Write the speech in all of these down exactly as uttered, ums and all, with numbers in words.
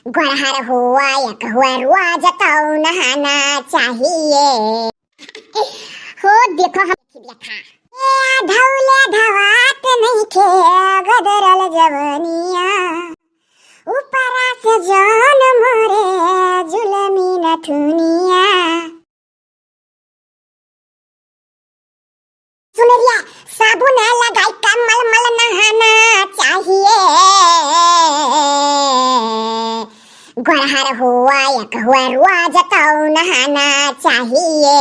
गोरहर हुआ एक हुआ रुआ जताऊ नहाना चाहिए। हो देखो हम देखा। ए धौले धवात नहीं खे गदरल जवनिया, ऊपरा से जान मारे जुलमी नथुनिया। सुनरिया, साबुन लगाई का मल मल नहाना चाहिए। गोरहर हुआ एक हुआ रुआ जताऊ नहाना चाहिए।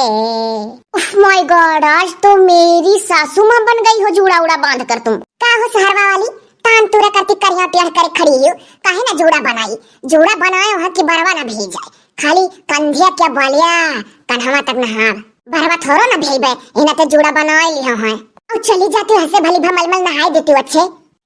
उफ, my God, आज तो मेरी सासू माँ बन गई हो जूड़ा उड़ा बांध कर तुम। का हो सहरवा वाली, तान तुरा करती करिया टेढ़ करे खड़ी हो, काहे ना जूड़ा बनाई? जूड़ा बनाए हो कि बरवा ना भीग जाए, खाली कंधिया क्या बलिया, कन्हवा तक नहाब। बरवा थोड़ो ना भेबे, इन्हें तो जूड़ा बनाए लिया है। और चली जाती हंसे भली भा मलमल नहाए देती हो अच्छे।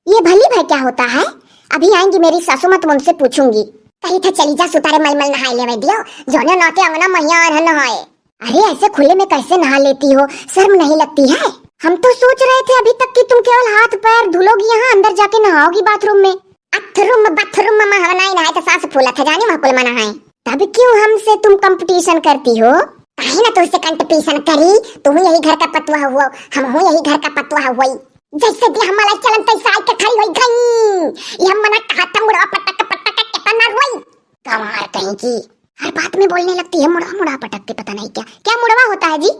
ये भली भाई क्या होता है? अभी आएंगी मेरी सासू माँ, तो उनसे पूछूंगी। कही था चली जा सुतारे मलमल नहाए लेवे दियो, जोने नाते अंगना महिया आन न होए। अरे ऐसे खुले में कैसे नहा लेती हो, शर्म नहीं लगती है? हम तो सोच रहे थे अभी तक कि तुम केवल हाथ पैर धुलोगी, यहाँ अंदर जाके नहाओगी बाथरूम में। अथरूम बाथरूम में हम नहीं नहाए तो सांस फूला था जाने वहाँ कुल मना है। तब क्यों हमसे तुम कंपटीशन करती हो? काहे ना तुमसे कंपटीशन करी, तुम यही घर का पतुआ हुआ, हम हूँ यही घर का पतुआ हुई। जैसे भी हम मलाई चलन तैसे आई के खड़ी होई गई। ये हम मना कहा था मुड़वा पटक पटक के कितना रोई। गंवार कहीं की, हर बात में बोलने लगती है मुड़वा मुड़वा पटक के, पता नहीं क्या क्या मुड़वा होता है जी।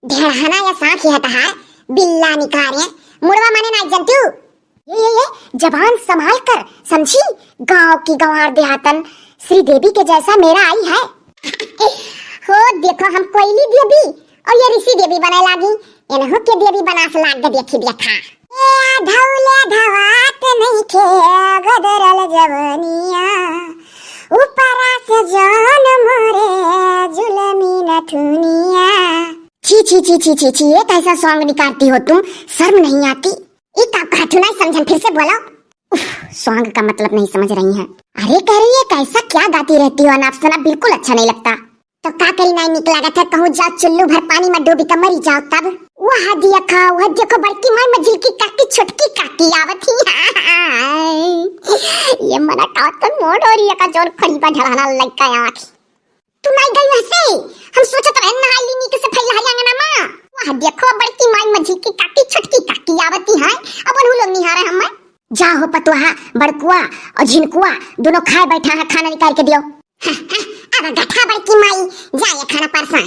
ढेढ़ाना या सांख यह तहार बिल्ला निकारे, मुड़वा माने ना जनती हूँ। ये ये ये जबान संभाल कर समझी, गांव की गंवार देहातन श्रीदेवी के जैसा मेरा आई है। हो देखो हम कोयली देवी और ये ऋषि देवी बने लागी, इन्हों के देवी बनास लाग के देखी देखा। ए धौले धवात नहीं खे गदरल जवनिया, ऊपरा से जान मारे जुलमी नथुनिया। छी छी छी छी छी छी, ये कैसा सॉन्ग निकालती हो तुम, शर्म नहीं आती? ये का कहत हो, नहीं समझन, फिर से बोलो। उफ, सॉन्ग का मतलब नहीं समझ रही हैं। अरे कह रही है कैसा क्या गाती रहती हो अनाप शनाप, बिल्कुल अच्छा नहीं लगता। तो का करी, नहीं निक लागत है, कहूँ जाओ चुल्लू भर पानी में डूबी के मरी जाओ तब। वह देखा, वह देखो बड़की माई मझिलकी काकी छोटकी काकी आवत ही। ये मना का तो मोड़ हो रही है का जोन खड़ी बा ढलाना लइका आँख। तू नहीं गई वैसे? हम सोचत रहे नहाई ली नीक से फैला है अंगना मा। वह देखो बड़की माई मझिलकी काकी छोटकी काकी आवती है। अब उन्हों लोग निहारे हम। जा हो पतुआ, बड़कुआ और झिनकुआ दोनों खाए बैठा है, खाना निकाल के दियो। अब गठा बड़की माई, जा ये खाना परसा।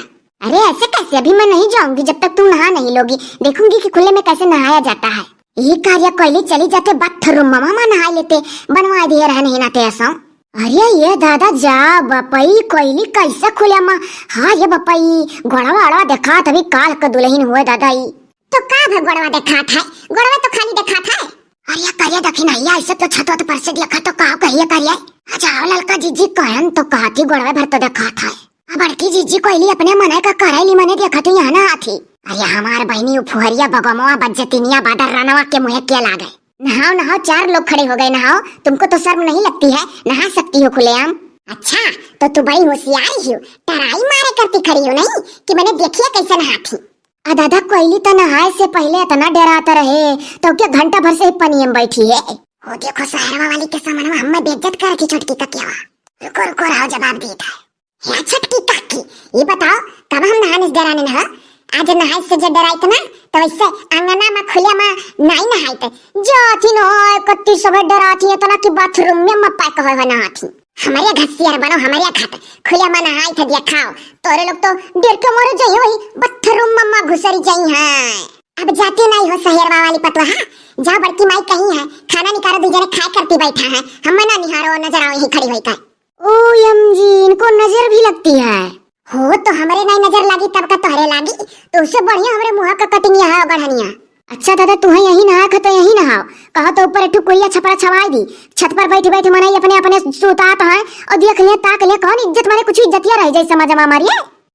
अरे ऐसे कैसे? अभी मैं नहीं जाऊंगी जब तक तुम नहा नहीं लोगी। देखूंगी कि खुले में कैसे नहाया जाता है। ये कार्य कोयली चली जाते बाथरूम मा, मा नहा लेते, बनवा दिए रहे नहीं नाते ऐसा। अरे ये दादा जा बपई, कोयली कैसे खुले मा? हाँ ये बपई, गोड़वा अड़वा देखात अभी काल का दुल्हन हुए दादा ई। तो का भा गोड़वा देखात है? गोड़वा तो खाली देखात है। अरे ये करिया देखी ना, ये ऐसे तो छतवा तो पर से देखा तो का कहिए करिए। अच्छा आओ ललका जीजी कहन तो कहती गोड़वा भर तो देखात है। अब बड़की जीजी कोयली अपने मने का करैली मने देखा तो यहाँ ना आती। अरे हमार बहनी उ फुहरिया बगमवा बज्जतिनिया बादर रनवा के मुँहे के लागे। नहाओ नहाओ, चार लोग खड़े हो गए, नहाओ, तुमको तो शर्म नहीं लगती है, नहा सकती हो खुलेआम। अच्छा, तो तू बड़ी होशियार ही हो, टराई मारे करती खड़ी हो नहीं कि मैंने देखिए कैसे नहाती। आ दादा, कोयली तो नहाए से पहले इतना डराता रहे, तो क्या घंटा भर से ही पनिया में बैठी है? हो देखो, सहरवा वाली के सामने में हमें बेइज्जत कर रखी छोटकी ककियावा। रुको, रुको, रहो, जवाब देता है। या छोटकी काकी, ये बताओ, कब हम नहाने से डराने न हो? आज नहाए से जे डराइत ना, तो वैसे अंगना में खुले में नहीं नहाइत। जाती न हो, कत्ती सब डराती है, इतना कि बाथरूम में मप्पा कहे हो नहाती। हमरे घर सियर बनो, हमरे घर खुले में नहाई थे, देखाओ, तोरे लोग तो डर के मर जाई, वही बाथरूम में घुसरी जाई हैं। अब जाती नहीं हो सहेरवा वाली पतोहा, जाओ बड़की माई कहीं है, खाना निकालो, दू जने खाए करती बैठा है, हम ना निहारो, नजर आओ यहीं खड़ी होई का। ओ एम जी, इनको नजर भी लगती है। हो तो हमरे नहीं नजर लगी तब का तोहरे लागी, तो उससे बढ़िया हमरे मुँह का कटिंग है गढ़निया। अच्छा दादा, तू है यही नहा खा तो यही नहाओ, कहा तो ऊपर एक ठो कोरिया छपरा छवाई दी, छत पर बैठ बैठ मनई अपने अपने सुतात हैं और देख ले ताक ले, कौन इज्जत मारे कुछ इज्जतिया रह जाए समाज में हमारी।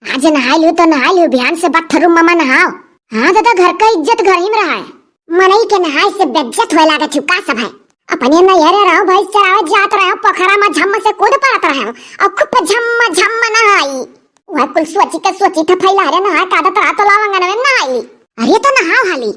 आज नहाई लियो तो नहाई लियो, बिहान से बाथरूम मा नहाओ। हाँ दादा, घर का इज्जत घर ही में रहा है। मनई के नहाए से बेइज्जत होए लागत है का सब है। अपने नैहरे रहो, भैंस चरावे जात रहो, पोखरा में झम्म से कूद पड़त रहो और खूब झम्म झम्म नहाई। वह कुल सोची के सोची था फैला रे नहा कादत रहा तो लावा अंगन में नहाई। अरे तो नहाओ हाली।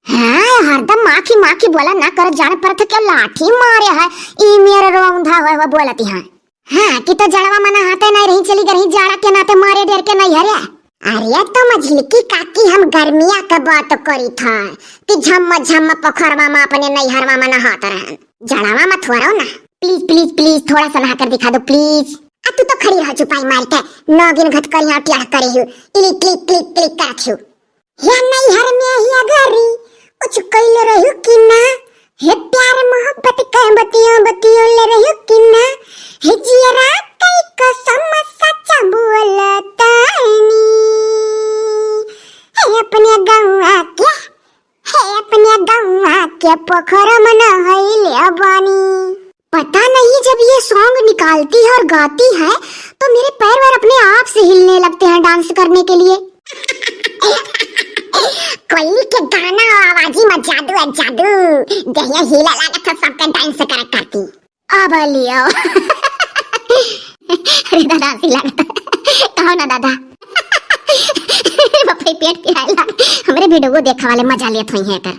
हाँ, हरदम माखी माखी बोला ना कर, जान पर थे क्या लाठी मारे है। ई मेरे रोंधा हुए हुए बोलती हैं। हाँ, कि तो जड़वा मा नहाते नहीं रही, चली गई रही जाड़ा के नाते मारे डर के नैहरे। अरे तो मझिलकी काकी, हम गर्मिया के बात करी था कि झम्म झम्म पोखरवा मा अपने नैहरवा मा नहात रहन। जड़वा मा थोड़ो ना। Please, please, please, थोड़ा सा नहा कर दिखा दो, please। आ तू तो खड़ी रह चुपाई मार के, नागिन घट कर यहाँ टेढ़ करे हो, इली क्लिक क्लिक क्लिक करत हो। हे नैहर में ही अगरी, कुछ कइल रहू कि ना? हे प्यार मोहब्बत के बतियों बतियों ले रहू कि ना? हे जियरा कई कसम सच बोलतानी। हे अपने गौआ के, हे अपने गौआ के पोखर में नहइले बानी। पता नहीं, जब ये song निकालती है और गाती है तो मेरे पैर वैर अपने आप से हिलने लगते हैं dance करने के लिए। कोयली के गाना और आवाजी में जादू है, जादू। देहिया हिले लागत है सबके dance करे खाती। अब लियो। अरे दादा, हंसी लागत है। कहो ना दादा। बाप रे, पेट पिराए लाग। हमरे video देखा वाले मजा लेत होई हैं एकर।